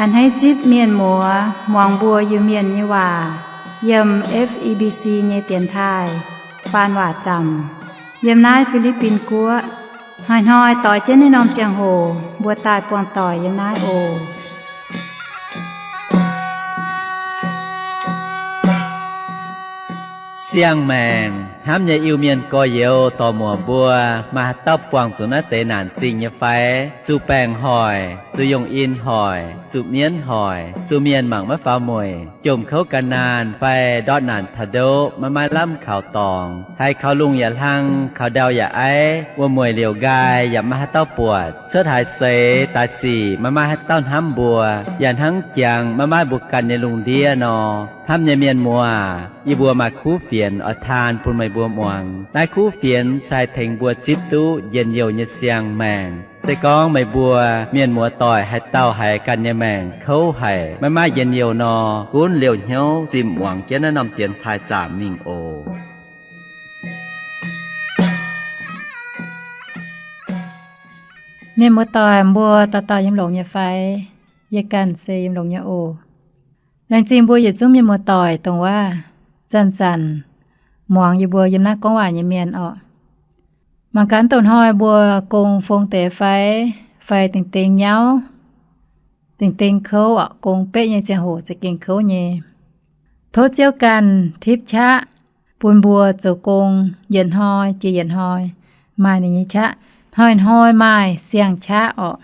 A'hneiv zipv mienh muoz muangx mbuo Iu-Mienh nyei waac yiem F E B C nyei dienx taaih faan waac zaamc yiem naaiv Fi^li^bin Guoqv. Hnoi-hnoi doix jienv naaiv norm ziangh hoc mbuo daaih buangh doic yiem naaiv oc. Siang-maengc hnamv nyei Iu-Mienh gorx-youz dorc-muoc mbuo, maaih haaix dauh buangh zuqc naaiv deix naanc zingh nyei fai? Zuqc baengc hoic, zuqc yongh in hoic, zuqc mienv hoic, zuqc mienh mangc maiv faaux mueic, jomc kouv ga'naanh fai ndortv naanc taux ndoqv maiv maaih lamh kaux dorngx, haiz kaux lungh yaac hlang, kaux ndau yaac aiv, wuom-mueic liouc nqaai yaac maiv maaih haaix dauh buatc, cuotv haaix seix daaih sic maiv maaih haaix dauh hnamv mbuo, yaac hnangv jangx maiv maaih mbuo ganh nyei lungh ndiev nor. Hnamv nyei mienh muoz, yie mbuo maaih kuv fienx oix taan bun meih mbuo muangx. Naaiv kuv fienx se haih tengx mbuo zipv duqv njien-youh nyei siang-maengc. Se gorngv meih mbuo mienh muoz-doic haaix dauh haiz ganh nyei maengc kouv haic, maiv maaih njien-youh nor, gunv liouh hnyouv zimh muangx jienv naaiv norm dienx taaih zaamc mingh oc. Mienh muoz-doic mbuo dauh dauh yiem longx nyei fai? Yie ganh se yiem longx nyei oc. Laengz zingh mbuo yietc zungv mienh muoz-doic dongh waac zanc-zanc muangx yie mbuo yiem naaiv gorngv waac nyei mienh orqc. Mangc gaax douc hnoi mbuo gong fong deix fai, fai dingc dengh nyauv, dingc dengh kouv orqc, gong beqv nyei ziangh hoc za'gengh kouv nyei. Tov Ziouv ganh tipv qaqv bun mbuo zoux gong yietc hnoi jiex yietc hnoi maaih ninh nyei qaqv, hnoi-hnoi maaih siang-qaqv orqc.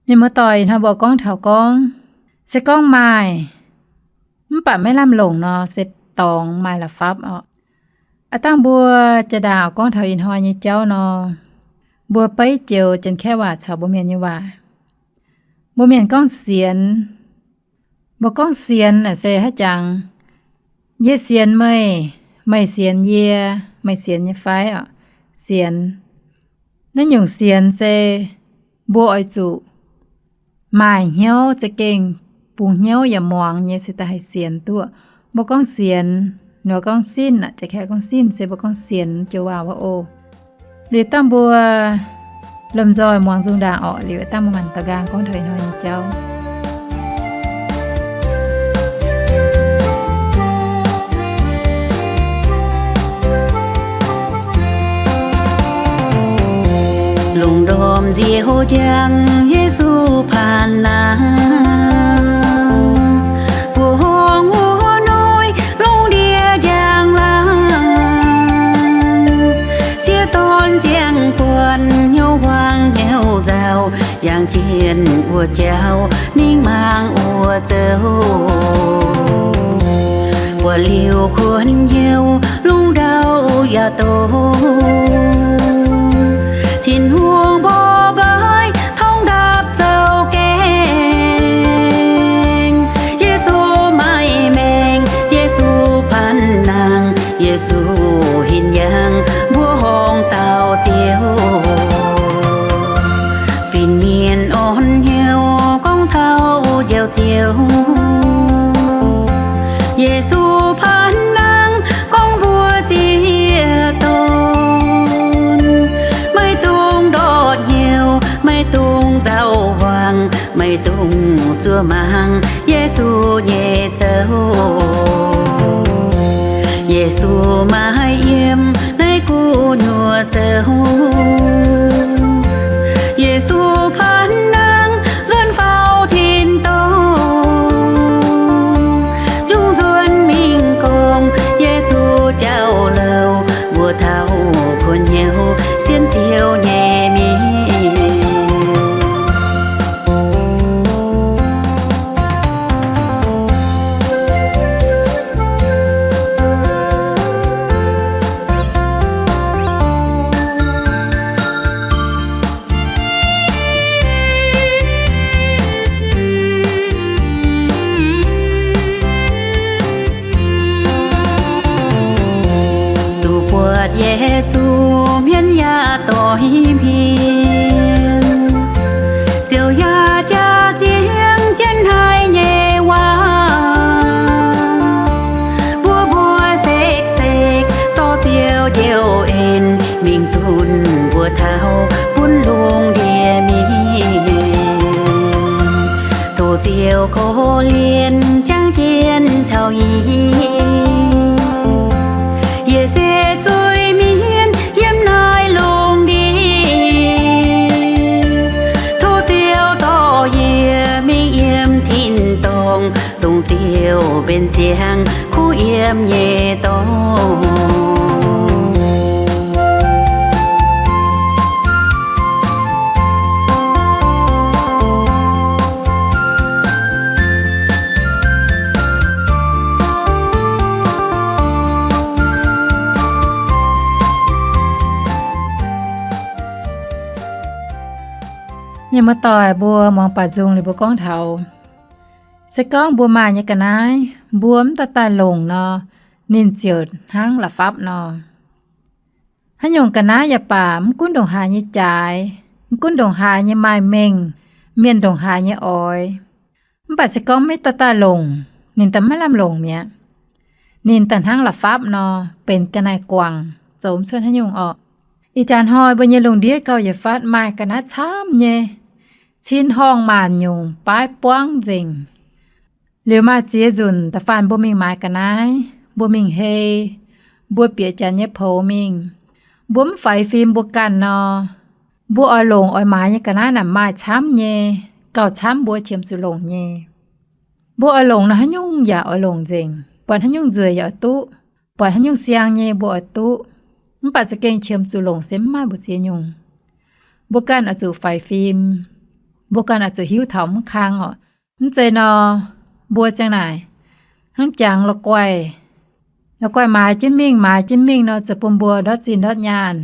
Mienh muoz-doic, ih hnoi mbuo gorngv taux gorngv, se gorngv maaih mv baac maiv lamh longc nor, se dorngx maaih la'fapv orqc. Aav dangh mbuo jaa-ndaangc gorngv taux ih hnoi nyei jauv nor, mbuo beiv joux Janx-Kaeqv waac caux mbuo Mienh nyei waac. Mbuo Mienh gorngv sienx. Mbuo gorngv sienx naaic se haaix jangx? Yie sienx meih, meih sienx yie, meih sienx nyei fai orqc? Sienx. Naaiv nyungc sienx se mbuo oix zuqc maaih hnyouv za'gengh bungx hnyouv yaac muangx nyei se da'haih sienx duqv. Mbuo gorngv sienx, nor gorngv sin aqv, Janx-Kaeqv gorngv sin, se mbuo gorngv sienx joux waac wuov oc. Liuz dangh mbuo lomh nzoih muangx nzung ndaangc orqc, liuz dangh mbuo maanc daux nqaang gorngv taux ih hnoi nyei jauv. Lungh ndorm nziouv njang, Yesu paan nangh, mbuoqc horngh wuov noiv, lungh ndiev njang laangh, sieqv dorn ziangh buonc, hnyouv huaang hnyouv nzauh, yangh jienh wuov jauv mingh mangc wuov zoux. Buatc liuz kuonx hnyouv lungh ndau yaac doqc, Tin-Hungh mborqv mbaiv torngv ndapv zoux gaengh. Yesu maaih maengc, Yesu paan nangh, Yesu hinc yaangh mbuo horngh dauh Ziouv. Fin-mienh orn hnyouv gorngv taux Njoux Ziouv, Yesu paan nangh gorngv mbuo sieqv dorn, maiv dungx ndortv hnyouv, maiv dungx nzauh huaang, maiv dungx zuov mangc Yesu nyei zoux. Yesu maiv yiem naaiv gu'nyuoz zoux. Yesu paan nangh nzuonx faaux tin-dorngh, njungh nzuonx mingh gorngv Yesu jauv-louc, mbuo taux kuonx hnyouv sienx Ziouv nyei mienh. Duqv buatc Yesu, mienh yaac doix hmien, Ziouv yaac jaax ziangx jienv haic nyei waac. Mbuo mbuo sekv-sekv dorh Ziouv njoux en mingh zunh mbuo taux bun lungh ndiev mienh. Tov Ziouv Liouh mbenc ziangx kuv yiem nyei dorngx. Mienh muoz-doic mbuo muangx baac nzung liuz mbuo gorngv taux, se gorngv mbuo maaih nyei ga'naaiv, mbuo mv dorh daaih longc nor, ninh ziouc hnangv la'fapv nor. Haaix nyungc ga'naaiv yaac baac, mv gunv ndongc haaix nyei jaaix, mv gunv ndongc haaix nyei maaih mengh, mienh ndongc haaix nyei oix, mv baac se gorngv maiv dorh daaih longc, ninh daaih maiv lamh longc mi'aqv. Ninh daaih hnangv la'fapv nor, benx ga'naaiv guangc, zoux mv cuotv haaix nyungc orqc. Ih jaax hnoi mbuo nyei lungh ndiev gauh yietc fatv maaih ga'naaiv camv nyei, cin horngh maanc nyungc, baaix buangv nzengc. Liuz maaih ziex nzunc da'faanh mbuo mingh maaiz ga'naaiv, mbuo mingh hei, mbuo bieqc janx nyei poux mingh, mbuo mv faix fim mbuo ganh nor, mbuo oix longc oix maaiz nyei ga'naaiv naaic maaih camv nyei, gauh camv mbuo qiemx zuqc longc nyei. Mbuo oix longc nor haaix nyungc yaac oix longc nzengc, buatc haaix nyungc nzueic yaac oix duqv, buatc haaix nyungc siang nyei mbuo oix duqv, mv baac za'gengh qiemx zuqc longc se mv maaih mbu'ziex nyungc. Mbuo ganh oix zuqc faix fim, mbuo ganh oix zuqc hiuv taux mv kang orqc. Mv zeiz nor, mbuo ziang naaic hnangv jangx la'guaih, la'guaih maaiz jienv mingh, maaiz jienv mingh nor, zoux bun mbuo ndortv zinh ndortv nyaanh.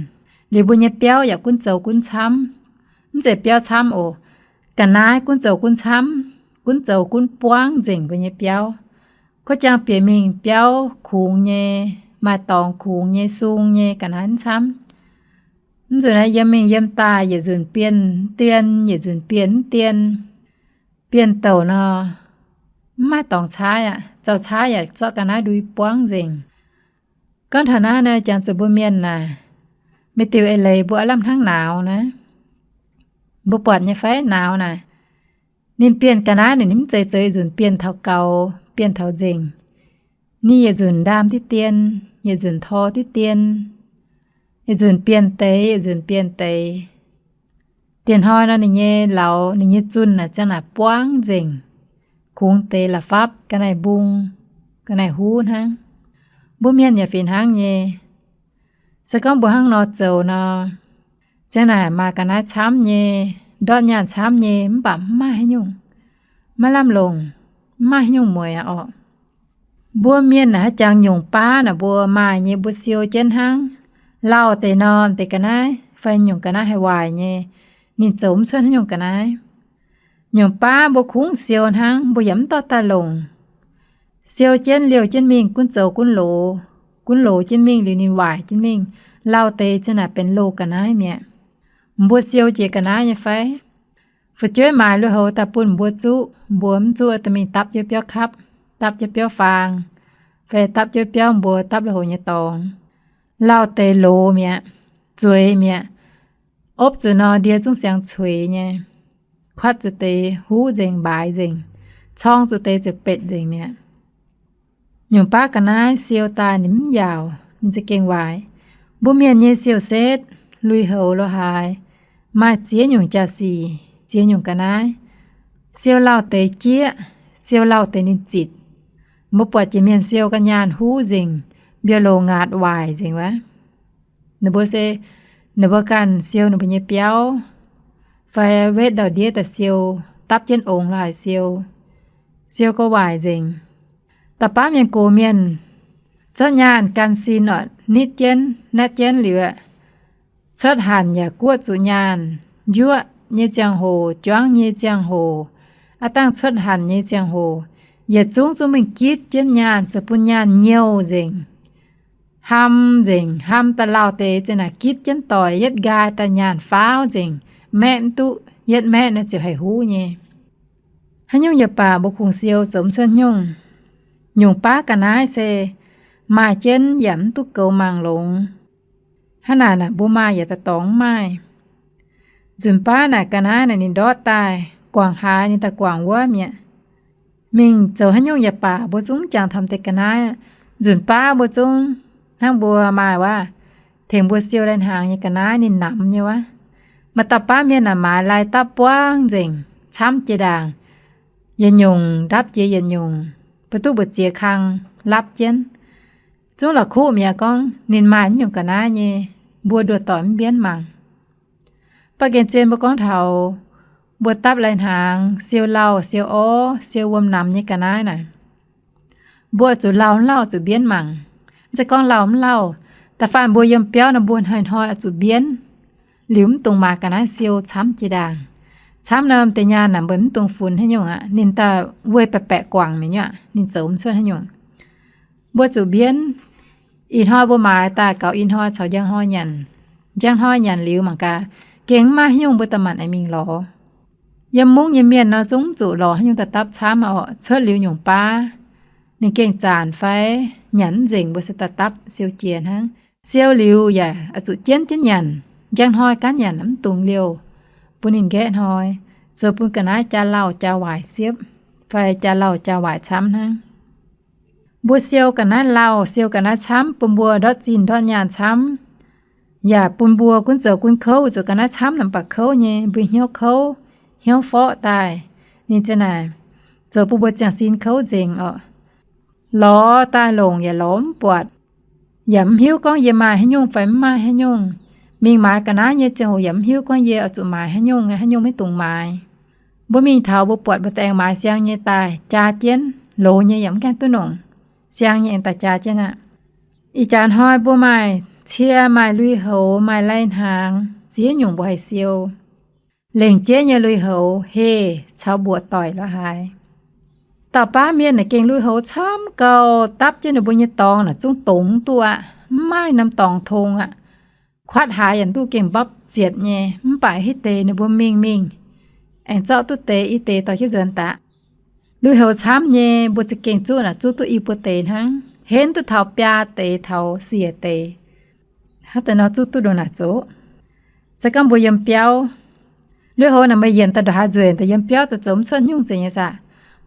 Liuz mbuo nyei biauv yaac gunv zoux gunv camv. Mv zeiz biauv camv oc, ga'naaiv gunv zoux gunv camv, gunv zoux gunv buangv nzengc mbuo nyei biauv. Gorqv-jang bieqc mingh biauv kungx nyei, maaih dorngx kungx nyei, sung nyei, ga'naaiv mv camv. Mv nzunc naaiv yiem mingh yiem daaih yietc nzunc bienh mv dien, yietc nzunc bienh mv dien. Bienh douc nor, mv maaih dorngx caaiv aqv. Zaux caaiv yaac zorqv ga'naaiv ndui buangv nzengc. Gorngv taux naaiv naaic, jangx zuqc mbuo mienh naaic, maiv diuh eix leiz mbuo aav lamh hnangv nauz naaiv. Mbuo buatc nyei fai nauz naaic, ninh bienh ga'naaiv naaic, ninh mv zeiz zoux yietc nzunc bienh taux gaux, bienh taux nzengc. Ninh yietc nzunc ndaam diqv dien, yietc nzunc tor diqv dien, yietc nzunc bienh deix, yietc nzunc bienh deix. Diex hnoi nor ninh nyei lauz, ninh nyei zunh naaic ziang naaic buangv nzengc, kungx deix la'fapv ga'naaiv mbung, ga'naaiv huv hnangv. Mbuo mienh yaac fih hnangv nyei. Se gorngv mbuo hnangv nor zoux nor, ziang naaic maaih ga'naaiv camv nyei, ndortv nyaanh camv nyei, mv baac mv maaih haaix nyungc, maiv lamh longc, mv maaih haaix nyungc mueiz aqv orqc. Mbuo mienh naaic haaix jangx nyungc baav naaic mbuo maaih nyei mbuo siou jienv hnangv. Lauh deix norm deix ga'naaiv fai nyungc ga'naaiv haih waaic nyei, ninh zoux mv cuotv haaix nyungc ga'naaiv. Nyungc baav mbuo kungx siou hnangv, mbuo yaac mv dorh daaih longc. Siou jienv liouh jienv mingh gunv zoux gunv loz, gunv loz jienv mingh liuz ninh waaic jienv mingh. Lauh deix ziang naaic benx loz ga'naaiv mi'aqv. Mbuo siou jiex ga'naaiv nyei fai? Fu'jueiv maaiz lui-houx daaih bun mbuo zuqv, mbuo mv zuqv daaih mingh dapv jienv biauv kapv, dapv jienv biauv faang, fai dapv jienv biauv mbuo dapv lui-houx nyei dorngx. Lauh deix loz mi'aqv, zueiz mi'aqv. Opv zuqc nor ndie zungv siang cueix nyei. Kuatv zuqc deix huv nzengc, mbaaix nzengc. Corng zuqc deix ziouc betv nzengc mi'aqv. Nyungc baav ga'naaiv siou daaih ninh mv yaauc, ninh za'gengh waaic. Mbuo mienh nyei siou setv, lui-houx lo haaix, maaih ziex nyungc jaa-sic, ziex nyungc ga'naaiv. Siou lauh deix jieqv, siou lauh deix ninh zitc. Mbuo buatc jiex mienh siou ga'nyaanh huv nzengc, mbiauh loz ngaatc waaic nzengc wuov. Ninh mbuo se, ninh mbuo ganh siou ninh mbuo nyei biauv, fai wetv ndau-ndiev daaih siou, dapv jienv ongx lo haaix siou, siou gauh waaic nzengc. Da'baav mienh gox mienh, zorqv nyaanh gan sin orqc, nitv jienv, natv jienv liuz aqv, cuotv hanc yaac guoqv zuqc nyaanh, njuoqv nyei ziangh hoc, juangv nyei ziangh hoc, aav dangh cuotv hanc nyei ziangh hoc, yietc zungv zungv mingh gitv jienv nyaanh, zoux bun nyaanh nyouh nzengc, ham nzengc, ham daaih lauh deix ziang naaic gitv jienv doic, yietv nqaai daaih nyaanh faauv nzengc, maeqv mv duqv, yietv maeqv naaiv ziouc haih huv nyei. Haaix nyungc yaac baac mbuo kungx siou zoux mv cuotv nyungc. Nyungc baav ga'naaiv se maaih jienv yaac mv duqv goux mangc longx. Hnangv naaic naaic mbuo maaih yaac daaih dorngx mv maaih. Nzunc baav naaic ga'naaiv naaic ninh ndortv daaih, guangc haaix ninh daaih guangc wuov mi'aqv. Mingh zoux haaix nyungc yaac baac mbuo zungv mv jangx taux deix ga'naaiv. Nzunc baav mbuo zungv hnangv mbuo maaih wuov, tengx mbuo siou lai hnaangx nyei ga'naaiv ninh namx nyei wuov. Maaih dauh baav mienh naaic maaiz lai dapv buangv nzengc, camv jiex ndaangc, yietc nyungc ndapv jiex yietc nyungc, mbuo duqv mbu'ziex kang lapv jienv. Zungv la'kuqv mi'aqv gorngv ninh maaih mv nyungc ga'naaiv nyei, mbuo nduov doic mv mbienv mangc. Baac gengh zien mbuo gorngv taux mbuo dapv lai-hnaangx siou lauh, siou orv, siou wuom namx nyei ga'naaiv naaic, mbuo oix zuqc lauh mv lauh zuqc mbienv mangc. Mv zeiz gorngv lauh mv lauh, da'faanh mbuo yiem biauv nor mbuo hnoi-hnoi oix zuqc mbienv, liuz mv dungx maaiz ga'naaiv siou camv jiex ndaangc. Camv norm deix nyaanh naaic mbuo mv dungx funx haaix nyungc aqv. Ninh daaih weih baeqc baeqc guangc mi'aqv nyuaqv, ninh zoux mv cuotv haaix nyungc. Mbuo zuqc mbienv. Ih hnoi mbuo maaiz daaih gaux ih hnoi caux njang hnoi nyanc. Njang hnoi nyanc liuz mangc gaax, gengh mv maaih haaix nyungc mbuo da'maanc aengx mingh lorz. Yiem mungv nyei mienh nor zungv mv zuqc lorz haaix nyungc daaih dapv camv orqc. Cuotv liuz nyungc baav ninh gengh zaanc fai nyanc mv nzengc, mbuo se daaih dapv siou jiex hnangv. Siou liuz yaac oix zuqc jienv jienv nyanc. Njang hnoi gaanv nyanc mv dungx liouh, bun ninh nqaeqv hnoi, zoux bun ga'naaiv jaa lauh jaa waaic siepv, fai jaa lauh jaa waaic camv hnangv. Mbuo siou ga'naaiv lauh, siou ga'naaiv camv, bun mbuo ndortv zinh ndortv nyaanh camv, yaac bun mbuo gunv zoux gunv kouv, weic zuqc ga'naaiv camv naaic mv baac kouv nyei, mbuo hnyouv kouv, hnyouv forqv daaih. Ninh ziouc naaic zoux bun mbuo ziangh sin kouv nzengc orqc. Lorz daaih longc yaac lorz mv buatc, yaac mv hiuv gorngv yie maaih haaix nyungc fai mv maaih haaix nyungc. Mingh maaiz ga'naaiv nyei ziangh hoc yaac mv hiuv gorngv yie oix zuqc maaiz haaix nyungc, haaix nyungc maiv dungx maaiz. Mbuo mingh taux mbuo buatc mbuo daaih aengx maaiz siang nyei daaih jaa jienv, loz nyei yaac mv gaengh duqv nongc, siang nyei aengx daaih jaa jienv aqv. Ih jaax hnoi mbuo maaih cie, maaih lui-houx, maaih lai-hnaangx, ziex nyungc mbuo haih siou. Lengc jeiv nyei lui-houx heh caux mbuoqc doic la'haaix. Dauh baav mienh naaic gengh lui-houx camv gau, dapv jienv ninh mbuo nyei dorngx naaic zungv dongz duqv aqv, mv maaih norm dorngx tong aqv. Kuatv haaix yaac duqv gengh mbopv zietc nyei, mv baac hitv deix ninh mbuo mingh mingh aengx zorqv duqv deix i deix dorh jienv nzuonx daaih. Lui-houx camv nyei mbuo za'gengh zuqv naaic zuqv duqv i buo deix hnangv, henv duqv taux biaa deix taux siec deix. Hnangv deix nor zuqv duqv ndongc naaic zoqv. Se gorngv mbuo yiem biauv, lui-houx naaic meih yienc daaih ndongc haaix nzueic daaih yiem biauv daaih zoux mv cuotv nyungc zeiz nyei saah.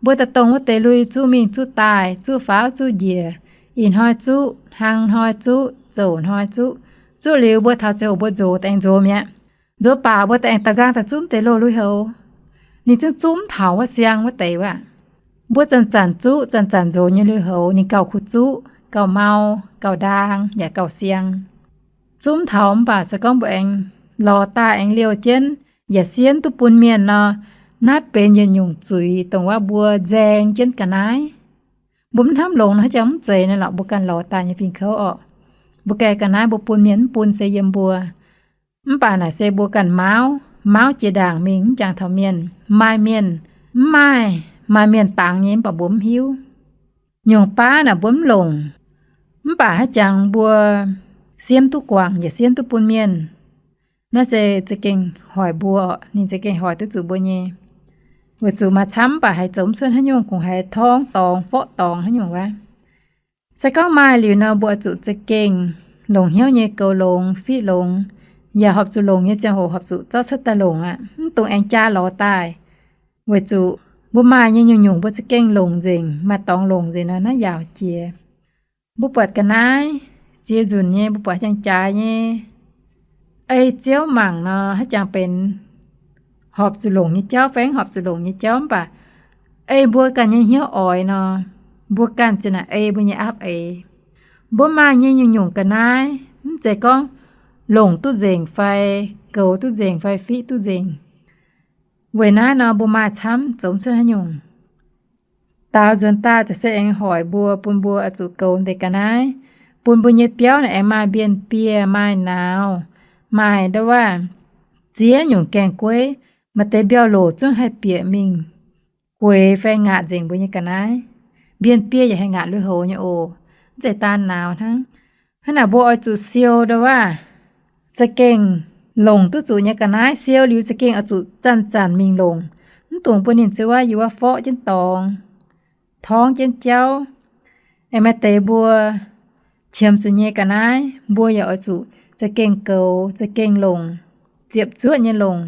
Mbuo daaih dongh wuov deix lui zuqv mingh zuqv daaih, zuqv faaux zuqv njiec, ih hnoi zuqv, hnangv hnoi zuqv, zoux hnoi zuqv. Zuqv liuz mbuo taux ziangh hoc mbuo nzox daaih aengx nzox mi'aqv. Nzox baac mbuo daaih aengx daux nqaang daaih zuqv mv deix loh lui-houx. Ninh zungv zuqv mv taux wuov siang wuov deix wuov. Mbuo zanc-zanc zuqv, zanc-zanc nzox nyei lui-houx ninh gauh kuh zuqv, gauh mau, gauh ndaang yaac gauh siang. Zuqv mv taux mv baac se gorngv mbuo aengx lorz daaih aengx liouh jienv, yaac sienv duqv bun mienh nor, naaiv benx yietc nyungc zuiz dongh wuov mbuo nzaeng jienv ga'naaiv. Mbuo mv hnamv longx nor haaix jangx mv zeiz naaiv lorqc, mbuo ganh lorz daaih nyei fingx kouv orqc. Mbuo gaengh ga'naaiv mbuo bun mienh mv bun se yiem mbuo. Mv baac naaic se mbuo ganh mauv, mauv jiex ndaangc mingh mv jangx taux mienh. Maaih mienh, mv maaih, maaih mienh dangx nyei mv baac mbuo mv hiuv. Nyungc baav naaic mbuo mv longc, mv baac haaix jangx mbuo siemv duqv guangc yaac siemv duqv bun mienh. Naaiv se za'gengh hoic mbuo, ninh za'gengh hoic duqv zuqc mbuo nyei. Weic zuqc maaih camv mv baac haiz zoux mv cuotv haaix nyungc, kungx haiz torngv dorngx forqv dorngx haaix nyungc wuov. Se gorngv maaih liuz nor, mbuo oix zuqc za'gengh longc hnyouv nyei goux longx, fiqv longx, yaac horpc zuqc longc nyei ziangh hoc horpc zuqc zorqv cuotv daaih longc aqv. Mv dungx aengx jaa lorz daaih. Weic zuqc mbuo maaih nyei nyungc-nyungc mbuo za'gengh longc nzengc, maaih dorngx longc nzengc nor naaiv yaauc jiex. Mbuo buatc ga'naaiv ziex nzunc nyei, mbuo buatc haaix jangx jaaix nyei, ei Ziouv mangc nor haaix jangx benx horpc zuqc longc nyei jauv fai mv horpc zuqc longc nyei jauv, mv baac ei mbuo ganh nyei hnyouv oix nor, mbuo ganh ziouc naaic ei mbuo nyei aapv eix. Mbuo maaih nyei nyungc-nyungc ga'naaiv, mv zeiz gorngv longc duqv nzengc fai goux duqv nzengc fai fiqv duqv nzengc. Weic naaiv nor mbuo maaih camv zoux mv cuotv haaix nyungc. Daaux nzuonx daaih ziouc se aengx hoic mbuo, bun mbuo oix zuqc goux deix ga'naaiv, bun mbuo nyei biauv naaic aengx maaih mbienv biei, maaih nauz, maaih ndau wuov ziex nyungc gaengh gueiv. Maaih deix mbiauh loc zungv haih bieqc mingh gueix fai ngaatc nzengc mbuo nyei ga'naaiv. Mbienv biei yaac haih ngaatc lui-houx nyei oc. Mv zeiz daan nauz hnangv. Hnangv naaic mbuo oix zuqc siou ndau wuov za'gengh longc duqv zuqc nyei ga'naaiv, siou liuz za'gengh oix zuqc zanc-zanc mingh longc. Mv dungx bun ninh ziouc wuov yie wuov forqv jienv dorngx, torngv jienv jauv. Aengx maaih deix mbuo qiemx zuqc nyei ga'naaiv, mbuo yaac oix zuqc za'gengh goux, za'gengh longc, ziepc zuoqv nyei longc.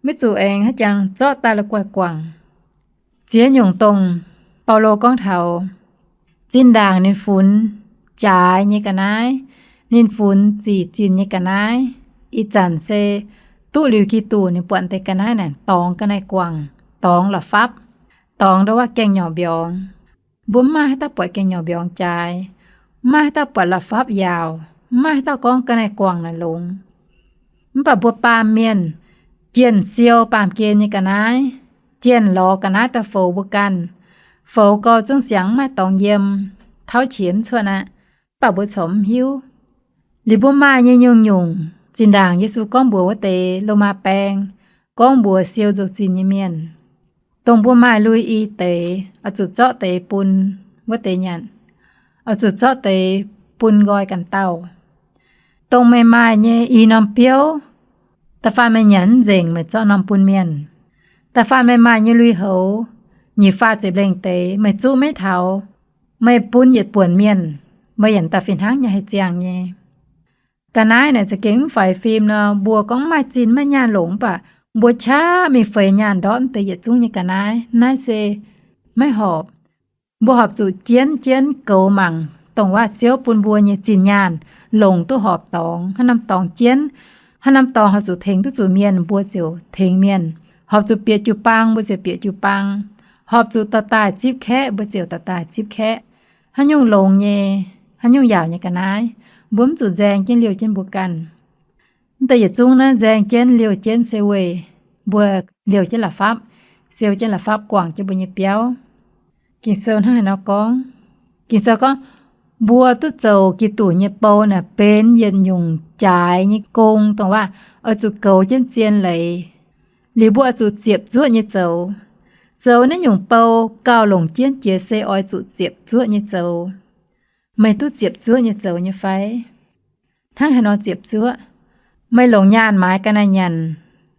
Maiv zuqc aengx haaix jangx zorqv daaih la'guaih guangc. Ziex nyungc dongh Baulo gorngv taux zinh ndaangc ninh funx jaaix nyei ga'naaiv, ninh funx zic zinh nyei ga'naaiv. Ih zanc se duqv liuz Giduc, ninh buatc deix ga'naaiv naaic dorngx ga'naaiv guangc, dorngx la'fapv, dorngx ndau wuov gaengh nyorc mbiorngz. Mbuo mv maaih haaix dauh buatc gengh nyouc mbiorngz jaaix, mv maaih haaix dauh buatc la'fapv yaauc, mv maaih haaix dauh gorngv ga'naaiv guangc naaic longx. Mv baac mbuo baamh mienh jienh siou baamh gen nyei ga'naaiv, jienh lorz ga'naaiv daaih foux mbuo ganh, foux gau zungv siangx mv maaih dorngx yiem, tauv qiex mv cuotv aqv. Mv baac mbuo corc mv hiuv. Liuz mbuo maaih nyei nyungc-nyungc, zinh ndaangc Yesu gorngv mbuox wuov deix Lomaa baeng, gorngv mbuox siou nzou-zinh nyei mienh, dongh mbuo maaih lui-i deix, oix zuqc zorqv deix bun wuov deix nyanc, oix zuqc zorqv deix bun nqoi ganh dauh. Dongh meih maaih nyei i norm biouv, da'faanh meih nyanc mv nzengc, meih zorqv norm bun mienh. Da'faanh meih maaih nyei lui-houx, nyic faah ziepc lengh deix, meih zuqv maiv taux, meih bun yietc buonc mienh, meih yaac da'fih hnangv nyei haih ziangh nyei. Ga'naaiv naaic za'gengh mv faix fim nor, mbuo gorngv mv maaih zinh maiv nyaanh longc, mv baac mbuo qaqv mingh feix nyaanh ndortv mv deix yietc zungv nyei ga'naaiv. Naaiv se maiv horpc. Mbuo horpc zuqc jienv jienv goux mangc, dongh waac Ziouv bun mbuo nyei zinh nyaanh longc duqv horpc dorngx. Haaix norm dorngx jienv, haaix norm dorngx horpc zuqc tengx duqv zuqc mienh, mbuo ziouc tengx mienh. Horpc zuqc bieqc jiu-baang, mbuo ziouc bieqc jiu-baang. Horpc zuqc dorh daaih zipv kaeqv, mbuo ziouc dorh daaih zipv kaeqv. Haaix nyungc longx nyei, haaix nyungc yaauc nyei ga'naaiv, mbuo mv zuqc nzaeng jienv liouh jienv mbuo ganh. Mv deix yietc zungv naaiv nzaeng jienv liouh jienv se weic mbuo liouh jienv la'fapv, siou jienv la'fapv guangc jienv mbuo nyei biauv. Ging-Sou hnangv haaix nor gorngv? Ging-Sou gorngv, mbuo duqv zoux Giduc nyei bou naaic benx yietc nyungc jaaix nyei gong, dongh waac oix zuqc goux jienv zien leiz. Liuz mbuo oix zuqc ziepc zuoqv nyei zoux. Zoux naaiv nyungc bou gauh longc jienv jiex se oix zuqc ziepc zuoqv nyei zoux. Meih duqv ziepc zuoqv nyei zoux nyei fai? Hnangv haaix nor ziepc zuoqv? Meih longc nyaanh maaiz ga'naaiv nyanc,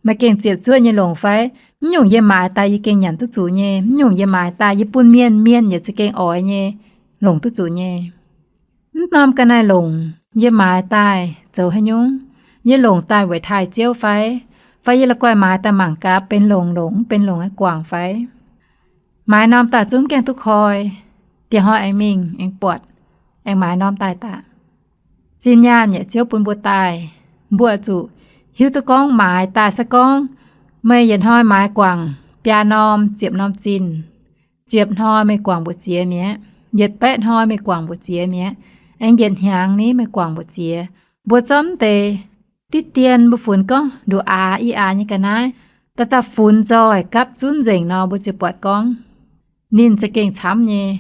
meih gengh ziepc zuoqv nyei longc fai? Mv nyungc yie maaiz daaih yie gengh nyanc duqv zuqc nyei. Mv nyungc yie maaiz daaih yie bun mienh, mienh yaac za'gengh oix nyei, longc duqv zuqc nyei. Mv norm ga'naaiv longc, yie maaiz daaih zoux haaix nyungc? Yie longc daaih weic taaih Ziouv fai? Fai yie la'guaih maaiz daaih mangc gaax benx longc longc, mv benx longc aengx guangc fai? Maaiz norm daaih zungv gaengh duqv koi. Dieh hnoi aengx mingh aengx buatc, aengx maaiz norm daaih daaih. Zinh nyaanh yaac Ziouv bun mbuo daaih, mbuo zuqc hiuv duqv gorngv maaiz daaih se gorngv meih yietc hnoi maaiz guangc biaa norm, ziepc norm zinh. Ziepc hnoi meih guangc mbu'ziex mi'aqv, yietc baeqv hnoi meih guangc mbu'ziex mi'aqv, aengx yietc hnyangx ni meih guangc mbu'ziex. Mbuo zorqv mv deix diqv dien mbuo funx gorngv nduqc aax i aax nyei ga'naaiv daaih daaih funx nzoih gapv zunv nzengc nor, mbuo ziouc buatc gorngv ninh za'gengh camv nyei.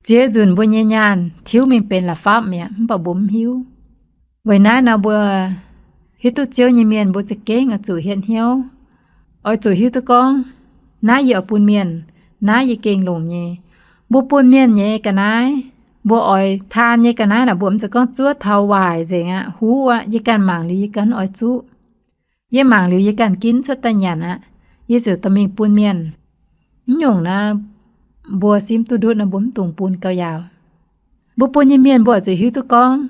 Ziex nzunc mbuo nyei nyaanh tiuv mingh benx la'fapv mi'aqv, mv baac mbuo mv hiuv. Weic naaiv nor mbuo hiuv duqv Ziouv nyei mienh mbuo za'gengh oix zuqc hietv hnyouv, oix zuqc hiuv duqv gorngv, naaiv yie oix bun mienh, naaiv yie gengh longc nyei. Mbuo bun mienh nyei ga'naaiv, mbuo oix taan nyei ga'naaiv naaic, mbuo mv zeiz gorngv zuov taux waaic nzengc aqv, huv aqv, yie ganh mangc liuz yie ganh oix zuqv. Yie mangc liuz yie ganh ginv cuotv daaih nyanc aqv, yie ziouc dorh mingh bun mienh. Mv nyungc naaiv, mbuo simv duqv ndutv nor mbuo mv dungx bun gauh yaauc. Mbuo bun nyei mienh mbuo oix zuqc hiuv duqv gorngv,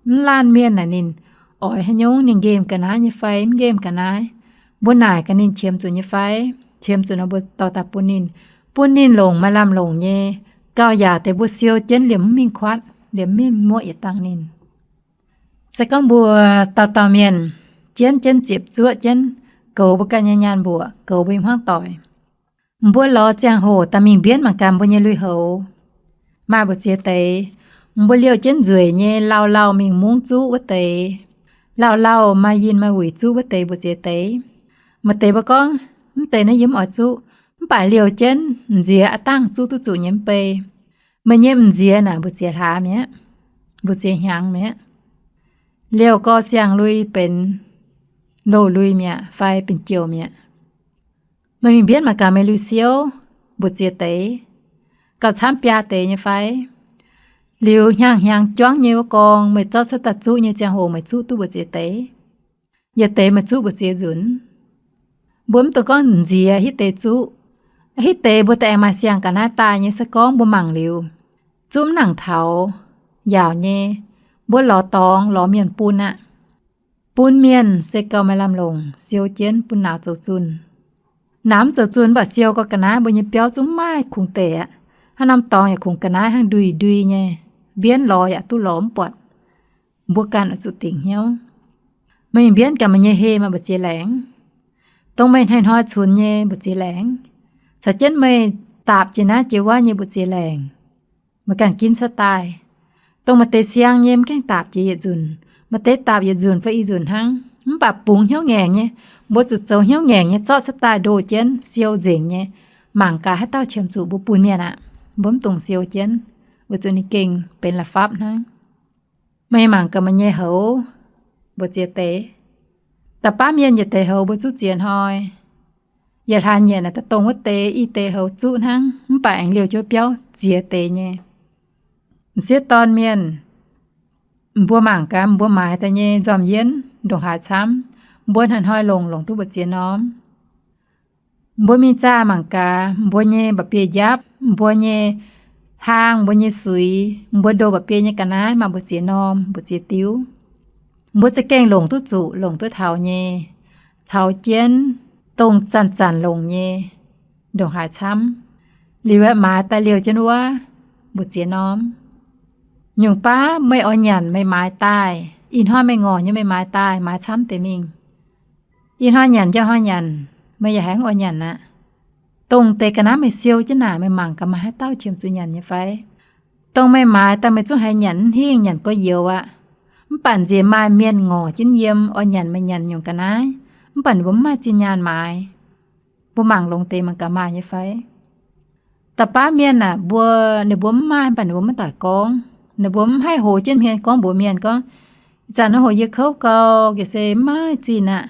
mv laanh mienh naaic ninh oix haaix nyungc, ninh nqemh ga'naaiv nyei fai mv nqemh ga'naaiv. Mbuo naaic gaax ninh qiemx zuqc nyei fai, qiemx zuqc nor mbuo dorh daaih bun ninh, bun ninh longc maaih lamh longc nyei, gauh yaac deix mbuo siou jienv liemh mv mingh kuatv, liemh mv mingh muoqv yietc dangh ninh. Se gorngv mbuo dauh dauh mienh jienv jienv ziepc zuoqv jienv goux mbuo ganh nyei nyaanh mbuoqc, goux mbuo nyei hmuangv doic, mbuo lorz ziangh hoc daaih mingh mbienv mangc gaax mbuo nyei lui-houx. Maaih mbu'ziex deix, mbuo liouh jienv nzueic nyei lauh lauh mingh mungv zuqv wuov deix, lauh lauh maaih yinh maaih wuic zuqv wuov deix mbu'ziex deix. Maaih deix mbuo gorngv, mv deix naaiv yie mv oix zuqv, mv baac liouh jienv nziex aav dangh zuqv duqv zuqc nyei mv bei. Meih nyei m'nziex naaic mbu'ziex hlaax mi'aqv, mbu'ziex hnyangx mi'aqv. Liouh gorx siang-lui benx loz-lui mi'aqv fai benx jouh mi'aqv. Meih mingh mbienv mangc gaax meih lui-siouv mbu'ziex deix, gauh camv biaa deix nyei fai? Liuz hnyangx-hnyangx juangv nyei wuov gorngv, meih zorqv cuotv daaih zuqv nyei ziangh hoc meih zuqv duqv mbu'ziex deix? Yietc deix meih zuqv mbu'ziex nzunc. Mbuo mv dungx gorngv nziex hitv deix zuqv. Hitv deix mbuo daaih aengx maaih siang-ga'naaiv daaih nyei se gorngv mbuo mangc liuz zuqv mv nangc taux, yaauc nyei, mbuo lorz dorngx lorz mienh bun aqv. Bun mienh se gauh maaih lamh longc, siou jienv bun nauz zoux zunh. Nauz mv zoux zunh mv baac siou gau ga'naaiv mbuo nyei biauv zungv maaih kungx deix aqv. Hnangv norm dorngx yaac kungx ga'naaiv hnangv ndui-ndui nyei, mbienv lorz yaac duqv lorz mv buatc. Mbuo ganh oix zuqc dingc hnyouv. Meih mingh mbienv gaax meih nyei heh maaih mbu'ziex laengz. Dongh meih hnoi-hnoi cunx nyei mbu'ziex laengz. Caux jienv meih daapc jiex naaiv jiex wuov nyei mbu'ziex laengc. Meih ganh ginv cuotv daaih. Dongh maaih deix siang nyei mv gaengh daapc jiex yietc nzunc, maaih deix daapc yietc nzunc fai i nzunc hnangv, mv baac bungx hnyouv ngaengc nyei. Mbuo zuqc zoux hnyouv ngaengc nyei zorqv cuotv daaih ndoh jienv siou nzengc nyei. Mangc gaax haaix dauh qiemx zuqc mbuo bun mienh aqv. Mbuo mv dungx siou jienv, weic zuqc ninh gengh benx la'fapv hnangv. Meih mangc gaax meih nyei houx, mbu'ziex deix. Da'baav mienh yietc deix houx mbuo zuqv ziex hnoi. Yietc hlaax nyieqc naaic daaih dongh wuov deix i deix houx zuqv hnangv, mv baac aengx liouh jienv biauv ziex deix nyei. M'sieqv dorn mienh, mbuo mangc gaax mbuo maaiz daaih nyei nzormc yienv ndongc haaix camv, mbuo hnoi-hnoi longc, longc duqv mbu'ziex norm. Mbuo mingh zaah mangc gaax mbuo nyei mba'biei njapv, mbuo nyei hlaang, mbuo nyei suix, mbuo ndoh mba'biei nyei ga'naaiv maaih mbu'ziex norm, mbu'ziex diuv. Mbuo za'gengh longc duqv zuqc, longc duqv taux nyei, caux jienv dongh zanc-zanc longc nyei ndongc haaix camv. Liuz aeqv, maaiz daaih liouh jienv wuov mbu'ziex norm. Nyungc baav meih oix nyanc meih maaiz daaih, ih hnoi meih ngorc nyei meih maaiz daaih, maaiz camv deix mingh. Ih hnoi nyanc, njang hnoi nyanc, meih yaac haih mv oix nyanc aqv. Dongh deix ga'naaiv meih siou jienv naaic, meih mangc gaax maaih haaix dauh qiemx zuqc nyanc nyei fai? Dongh meih maaiz daaih meih zungv haiz nyanc mv hingh, nyanc gorx-youz aqv. Mv baac nziex maaih mienh ngorc jienv yiem oix nyanc meih nyanc nyungc ga'naaiv, mv baac ninh mbuo mv maaih zinh nyaanh maaiz. Mbuo mangc longx deix mangc gaax maaih nyei fai? Da'baav mienh aah, mbuo, ninh mbuo mv maaih, mv baac ninh mbuo maiv doic gorngv. Ninh mbuo mv haih hoz jienv hmien gorngv mbuox mienh gorngv, ih zanc naaiv hoc yie kouv gau, yie se mv maaih zinh aqv.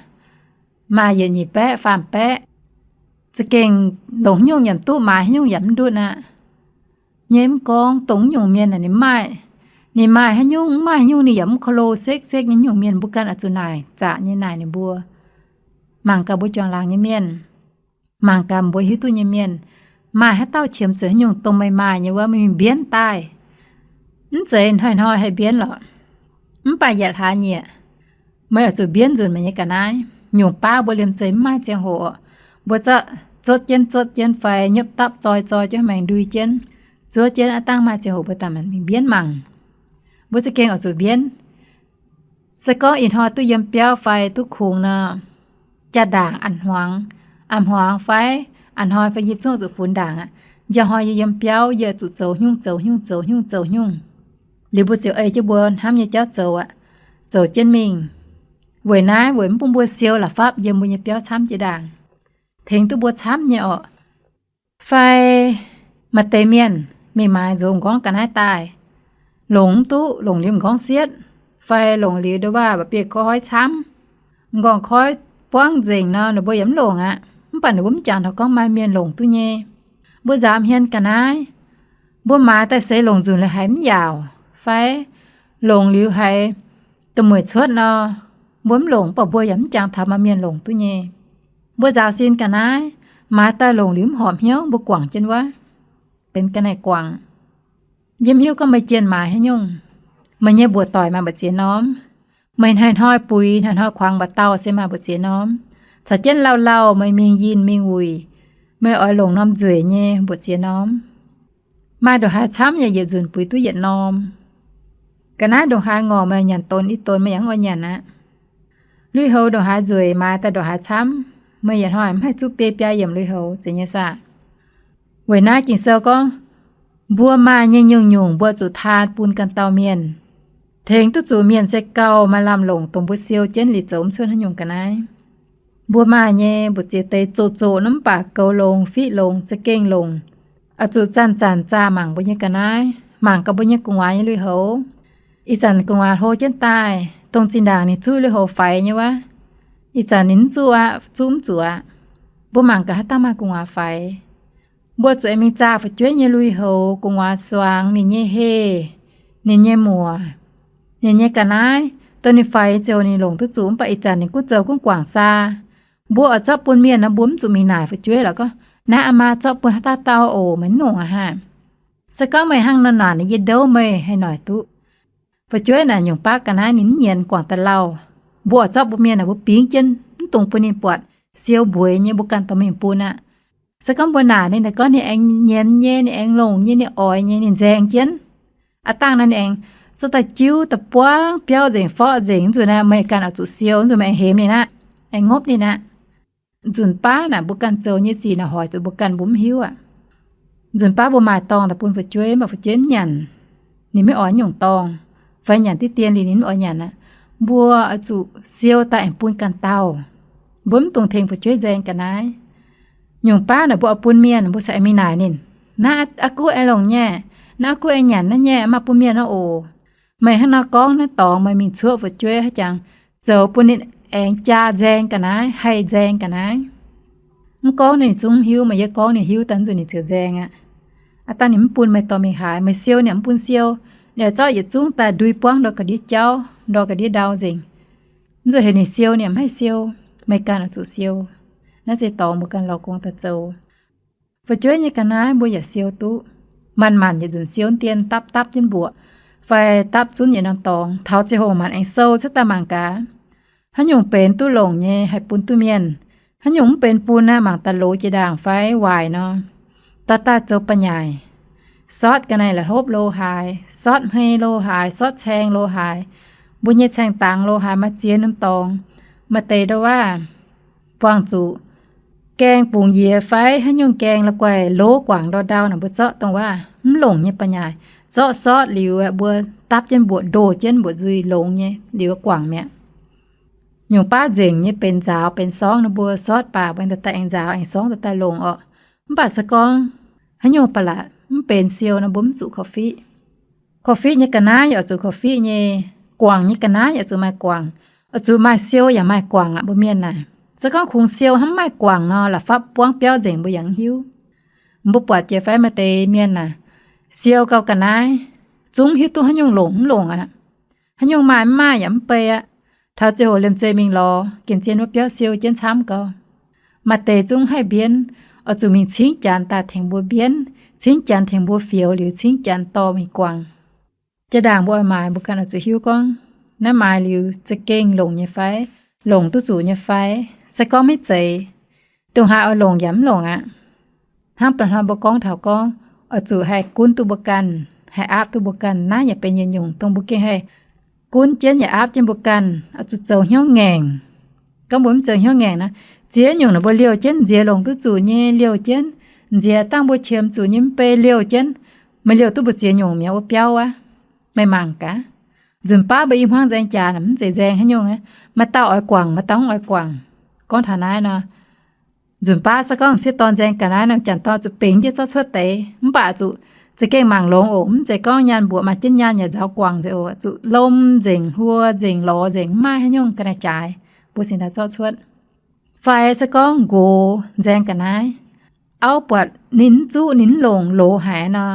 Maaih yietc nyeic baeqv faam baeqv, za'gengh longc haaix nyungc yaac mv duqv, maaiz haaix nyungc yaac mv ndutv aqv. Nyei mv gorngv dongh nyungc mienh aah, ninh maaih, ninh maaih haaix nyungc, mv maaih haaix nyungc ninh yaac mv ko lo sekv-sekv nyei nyungc mienh, mbuo ganh oix zuqc naaic zaqc nyei naaic ninh mbuo. Mangc gaax mbuo juangc laangz nyei mienh, mangc gaax mbuo hiuv duqv nyei mienh, maaih haaix dauh qiemx zuqc haaix nyungc dongh meih maaih nyei wuov, meih mingh mbienv daaih. Mv zeiz hnoi-hnoi haih mbienv lorqc, mv baac yietc hlaax nyieqc meih oix zuqc mbienv nzunc meih nyei ga'naaiv. Nyungc baav mbuo liemh zeih mv maaih ziangh hoc, mbuo zorqv zotv jienv zotv jienv fai nyopv dapv zoi zoi jienv maengx ndui jienv, zuov jienv aav dangh maaih ziangh hoc mbuo daaih mingh mbienv mangc. Mbuo za'gengh oix zuqc mbienv. Se gorngv ih hnoi duqv yiem biauv fai duqv kungx nor, jaa-ndaangc a'hmuangx, a'hmuangx fai a'hnoi fai yie zungv zuqc funx ndaangc aqv. Njang hnoi yie yiem biauv, yie zuqc zoux haaix nyungc zoux haaix nyungc zoux haaix nyungc zoux haaix nyungc. Liuz mbuo ziouc ei jienv mbuo hnamv nyei jauv zoux aqv, zoux jienv mingh. Weic naaiv weic mv bun mbuo siou la'fapv yiem mbuo nyei biauv camv jiex ndaangc, tengx duqv mbuo camv nyei orqc. Fai maaih deix mienh mingh maaiz nzox m'nqorngv ga'naaiv daaih, longc mv duqv, longc liuz m'nqorngv sietv, fai longc liuz nduov waac mba'biei koi camv, m'nqorngv koi buangv nzengc nor, ninh mbuo yaac mv longc aqv. Mv baac ninh mbuo mv jangx taux gorngv maaih mienh longc duqv nyei. Mbuo nzaaux hmien ga'naaiv, mbuo maaiz daaih seix longc nzunc liuz haiz mv yaauc, fai longc liuz haiz da'mueic cuotv nor, mbuo mv longc, mv baac mbuo yaac mv jangx taux maaih mienh longc duqv nyei. Mbuo nzaaux sin ga'naaiv, maaiz daaih longc liuz mv horpc hnyouv, mbuo guangc jienv wuov, benx ga'naaiv guangc. Yie mv hiuv gorngv meih jienh maaiz haaix nyungc, meih nyei mbuoqc doic maaih mbu'ziex norm. Meih hnoi-hnoi buix, hnoi-hnoi kuangx mba'dauh se maaih mbu'ziex norm. Caux jienv lauh lauh meih mingh yinh mingh wuic, meih oix longc norm nzueic nyei mbu'ziex norm. Maaih ndongc haaix camv yaac yietc nzunc buix duqv yietc norm. Ga'naaiv ndongc haaix ngorc meih nyanc donx i donx meih yaac mv oix nyanc aqv. Lui-houx ndongc haaix nzueic maaiz daaih ndongc haaix camv, meih yietc hnoi mv haih zuqv biei biaa yiemc lui-houx, zeiz nyei saah? Weic naaiv Ging-Sou gorngv, mbuo maaih nyei nyungc-nyungc mbuo zuqc taan bun ganh dauh mienh. Tengx duqv zuqc mienh se gauh maaih lamh longc dongh mbuo siou jienv liuz zoux mv cuotv haaix nyungc ga'naaiv. Mbuo maaih nyei mbu'ziex deix zoqc zoqc nor mv baac goux longx, fiqv longx, za'gengh longc. Oix zuqc zanc-zanc zaah mangc mbuo nyei ga'naaiv, mangc gaax mbuo nyei gu'nguaaz nyei lui-houx. Ih zanc gu'nguaaz hlo jienv daaih, dongh zinh ndaangc ninh zuqv lui-houx faix nyei wuov, ih zanc ninh mv zuqv aqv, zuqv mv zuqc aqv. Mbuo mangc gaax haaix dauh maaih gu'nguaaz faix. Mbuo zuqc aengx mingh zaah fu'jueiv nyei lui-houx, gu'nguaaz suangx, ninh nyei heh, ninh nyei muoc, ninh nyei ga'naaiv, dongh ninh faix ziouc ninh longc duqv zuqc mv baac ih zanc ninh gunv zoux gunv guangc saa. Mbuo oix zorqv bun mienh nor, mbuo mv zuqc mingh naaic fu'jueiv lorqc gorngv, naaiv aa maa zorqv bun haaix dauh dauh oc, meih mv longc aqv haah. Se gorngv meih hnangv nor naaic, yie ndouv meih haih noic duqv. Fu'jueiv naaic nyungc baav ga'naaiv ninh mv nyienz guangc daaih lauh. Mbuo oix zorqv mbuo mienh naaic mbuo bingx jienv, mv dungx bun ninh buatc, siou mbueiz nyei mbuo ganh dorh mingh bun aqv. Se gorngv mbuo naaic ninh, ninh gorngv ninh aengx nyienz nyei, ninh aengx longc nyei, ninh oix nyei, ninh nzaeng jienv. Aav dangh nor ninh aengx zorqv daaih jiuv daaih buangv biauv nzengc, forv nzengc, nzunc naaiv meih ganh oix zuqc siou, nzunc meih aengx hemx ninh aqv, aengx ngopv ninh aqv. Nzunc baav naaic mbuo ganh zoux nyei sic naaic hoic zuqc mbuo ganh mbuo mv hiuv aqv. Nzunc baav mbuo maaih dorngh daaih bun fu'jueiv, mv baac fu'jueiv mv nyanc, ninh maiv oix nyungc dorngh, fai nyanc diqv dien liuz ninh mv oix nyanc aqv, mbuo oix zuqc siou daaih aengx bun ganh dauh. Mbuo mv dungx tengx fu'jueiv nzaeng ga'naaiv. Nyungc baav naaic mbuo oix bun mienh, mbuo cingx aengx mingh naaic ninh, naaiv aqv guv aengx longc nyei, naaiv aqv guv aengx nyanc naaiv nyei, maaih bun mienh naaiv oc. Meih hnangv nor gorngv naaiv dorngx, meih mingh cuoqv fu'jueiv haaix jangx, zoux bun ninh aengx jaa nzaeng ga'naaiv, haih nzaeng ga'naaiv. Mv gorngv ninh zungv hiuv, meih yie gorngv ninh hiuv daaih nzunc ninh ziouc nzaeng aqv. Aav dangh ninh mv bun meih dorh mingh haaix, meih siou ninh mv bun siou, ninh zorqv yietc zungv daaih ndui buangv ndor ga'ndiev jauv, ndor ga'ndiev ndau nzengc. Nzunc heuc ninh siou ninh mv haih siou, meih ganh oix zuqc siou. Naaiv se dorngx mbuo ganh lorz gong daaih zoux. Fu'jueiv nyei ga'naaiv mbuo yaac siou duqv. Manc-manc yietc nzunc siou dien dapv dapv jienv mbuoqc, fai dapv zunv yietc norm dorngx, taux ziangh hoc manc aengx sou cuotv daaih mangc gaax, haaix nyungc benx duqv longc nyei haih bun duqv mienh, haaix nyungc mv benx bun aqv mangc daaih loz jiex ndaangc fai waaic nor, dorh daaih zoux ba'nyaaic. Sortv ga'naaiv la'hlopv lo haaix, sortv hmei lo haaix, sortv caeng lo haaix, mbuo nyei caeng dangx lo haaix, maaih ziex norm dorngx. Maaih deix ndouv-waav buangh zuqc gaeng bungx yiez fai haaix nyungc gaeng la'guaih loz guangc ndor ndau naaic, mbuo zorqv dongh waav mv longc nyei ba'nyaaic zorqv sortv liuz, mbuo dapv jienv mbuoqc, ndoh jienv mbuoqc nzuih longx nyei liuz guangc mi'aqv. Nyungc baav nzengc nyei benx nzaaux benx sorngv nor, mbuo sortv baac mbuo daaih daaih aengx nzaaux aengx sorngv daaih daaih longc orqc. Mv baac se gorngv haaix nyungc ba'latc mv benx siou nor, mbuo mv zuqc korv-fiqv. Korv-fiqv nyei ga'naaiv yaac oix zuqc korv-fiqv nyei, guangc nyei ga'naaiv yaac oix zuqc maaih guangc, oix zuqc maaih siou yaac maaih guangc aqv. Mbuo mienh naaic, se gorngv kungx siou hnangv mv maaih guangc nor, la'fapv buangv biauv nzengc mbuo yaac mv hiuv. Mbuo buatc jiex fai maaih deix mienh naaic, siou gau ga'naaiv, zungv mv hiuv duqv haaix nyungc longc mv longc aqv. Haaix nyungc maaih mv maaih yaac mv bei aqv. Taux ziangh hoc liemh zeih mingh lorz gengh zien wuov biauv siou jienv camv gau. Maaih deix zungv haih mbienv, oix zuqc mingh cingv janx daaih tengx mbuo mbienv, cingv janx tengx mbuo fioux liuz cingv janx dorh mingh guangc. Jaa-ndaangc mbuo oix maaiz, mbuo ganh oix zuqc hiuv gorngv naaiv maaiz liuz za'gengh longc nyei fai, longc duqv zuqc nyei fai. Se gorngv maiv zeiz, dongh haaix oix longc yaac mv longc aqv. Hnangv ba'hnoi mbuo gorngv taux gorngv, oix zuqc haih gunv duqv mbuo ganh, haih aapv duqv mbuo ganh. Naaiv yaac benx yietc nyungc dongh mbuo gengh haih gunv jienv yaac aapv jienv mbuo ganh, oix zuqc zoux hnyouv ngaengc. Gorngv mbuo mv zoux hnyouv ngaengc nor, ziex nyungc naaic mbuo liouh jienv nziex longc duqv zuqc nyei liouh jienv, nziex dangh mbuo qiemx zuqc nyei mv bei liouh jienv. Meih liouh duqv mbu'ziex nyungc mi'aqv wuov biauv aqv. Meih mangc gaax, nzunc baav mbuo i hmuangv nzaeng jaax naaic mv zeiz nzaeng haaix nyungc aqv. Maaih dauh oix guangc, maaih dauh mv oix guangc. Gorngv taux naaiv nor, nzunc baav se gorngv m'sieqv dorn nzaeng ga'naaiv nor, m'jangc dorn zuqc bingx jienv zorqv cuotv deix, mv baac zuqc za'gengh mangc longx oc. Mv zeiz gorngv nyaanh mbuoqc maaih jienv nyaanh yaac nzaaux guangc nzengc oc. Zuqc lom nzengc, huo nzengc, lorz nzengc, mv maaih haaix nyungc ga'naaiv jaaix, mbuo cingx daaih zorqv cuotv. Fai se gorngv nqox nzaeng ga'naaiv, auv buatc ninh mv zuqv, ninh mv longc, loz haic nor,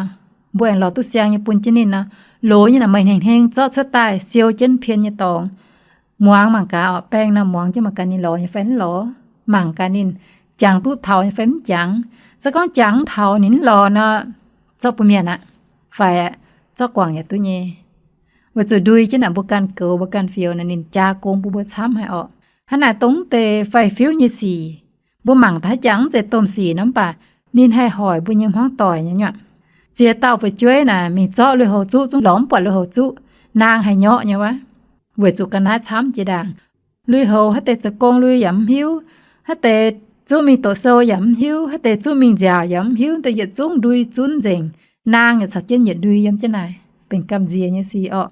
mbuo aengx lorz duqv siang nyei bun jienv ninh nor, loz nyei naaic meih hnengh hnengh zorqv cuotv daaih siou jienv pien nyei dorngx. Muangx mangc gaax orqc, baeng nor muangx jienv mangc gaax ninh lorz nyei fai mv lorz, mangc gaax ninh jangx duqv taux nyei fai mv jangx. Se gorngv jangx mv taux ninh mv lorz nor, zorqv bun mienh aqv, fai zorqv guangc yaac duqv nyei. Weic zuqc ndui jienv naaic mbuo ganh goux mbuo ganh fioux naaic ninh jaa gong bun mbuo camv haic orqc. Hnangv naaic dongh mv deix faix-fiuv nyei sic, mbuo mangc daaih haaix jangx mv zeiz domh sic nor, mv baac ninh haih hoic mbuo nyei hmuangv doic nyei nyuoqc. Ziex dauh fu'jueiv naaic mingh zorqv lui-houx zuqv zungv lorz mv buatc lui-houx zuqv, naang haih nyorqv nyei wuov. Weic zuqc ga'naaiv camv jiex ndaangc. Lui-houx haaix deix zoux gong lui yaac mv hiuv, haaix deix zuqv mingh doqc sou yaac mv hiuv, haaix deix zuqv mingh nziaauc yaac mv hiuv, deix yietc zungv ndui zunv nzengc. Naang yaac caux jienv yietc ndui yiem jienv naaic, benx gamh nziex nyei sic orqc.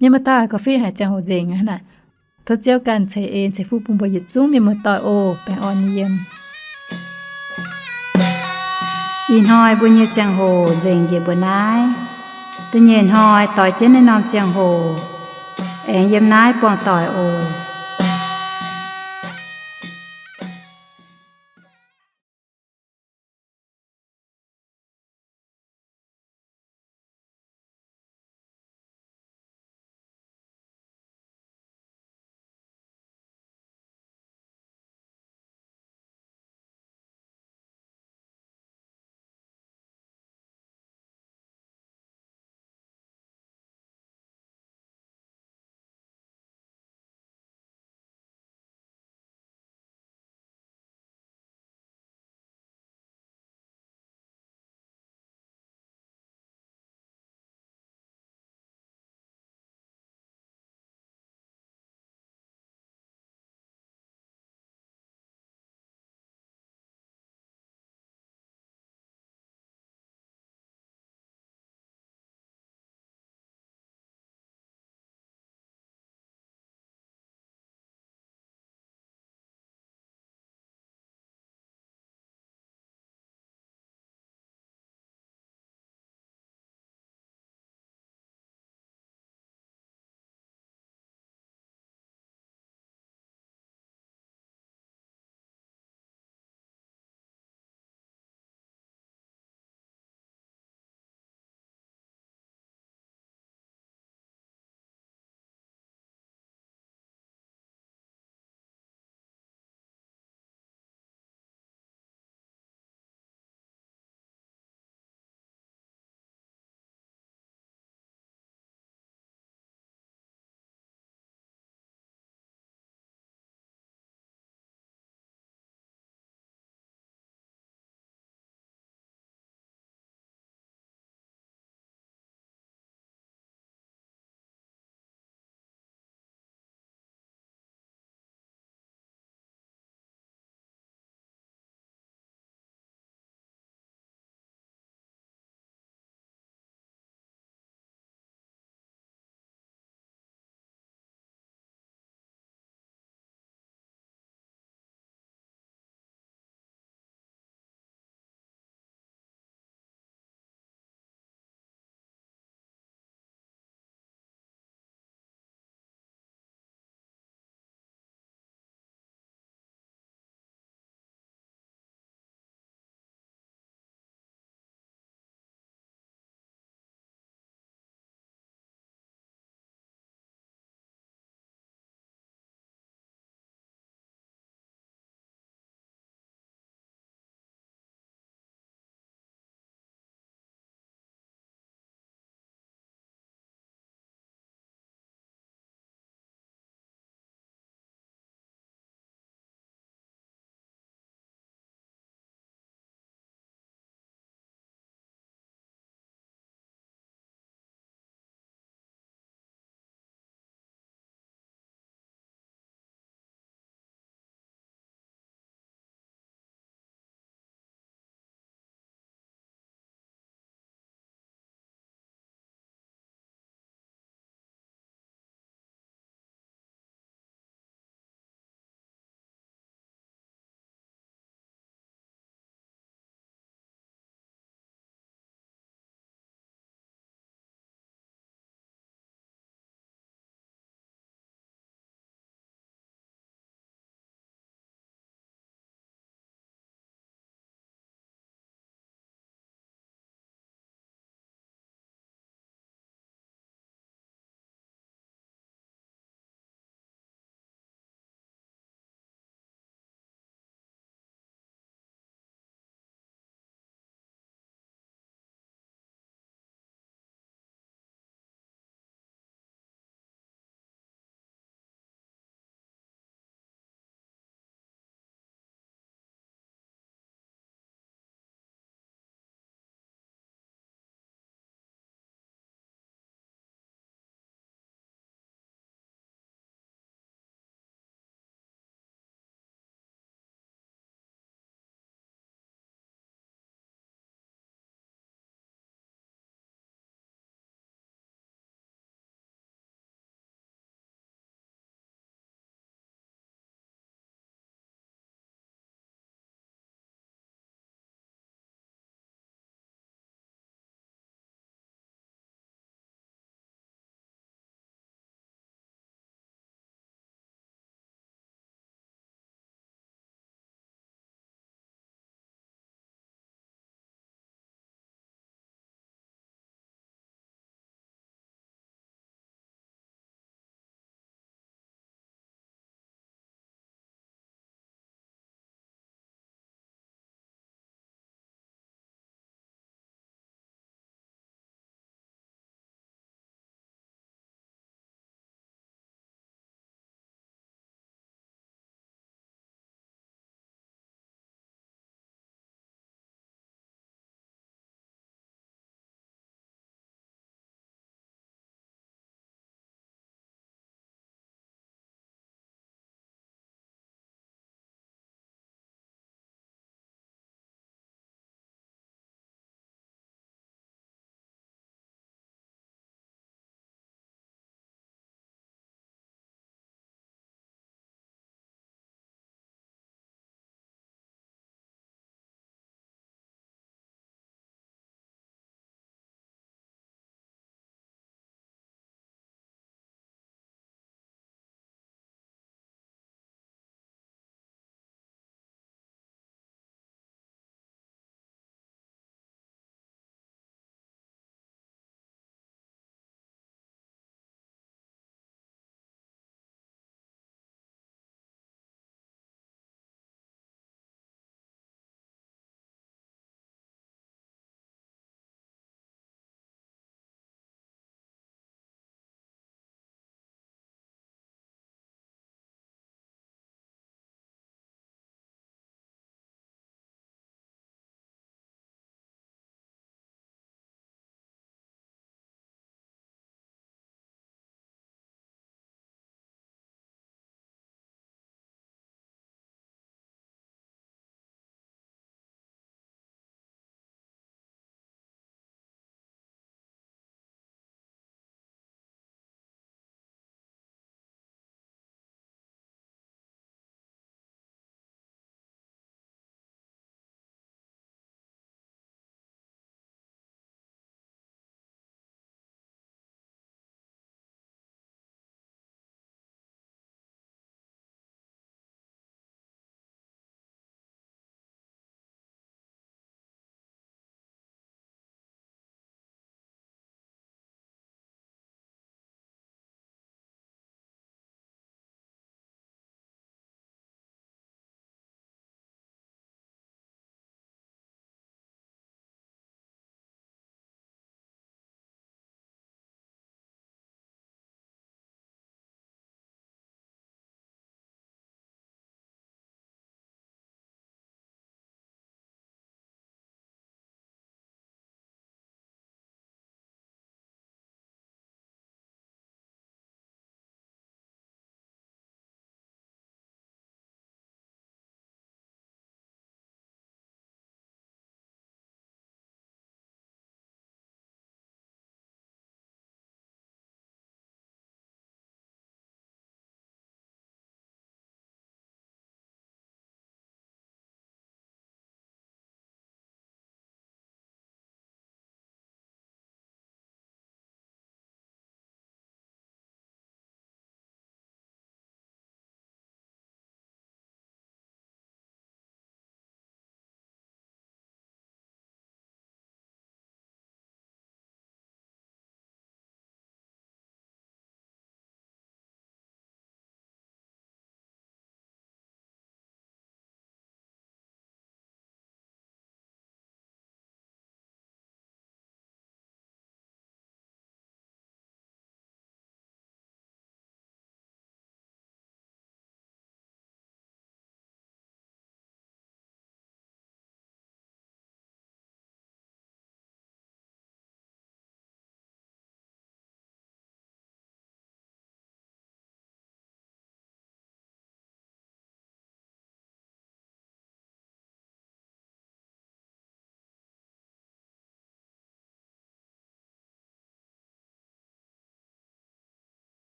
Mienh muoz-doic, korv-fiqv haic ziangh hoc nzengc aqv. Tov Ziouv ganh ceix en ceix fuqv bun mbuo yietc zungv mienh muoz-doic oc. Baengh orn nyei yiem. Ih hnoi mbuo nyei ziangh hoc nzengc njiec mbuo naaiv. Da'nyeic hnoi doix jienv naaiv norm ziangh hoc aengx yiem naaiv buangh doic oc.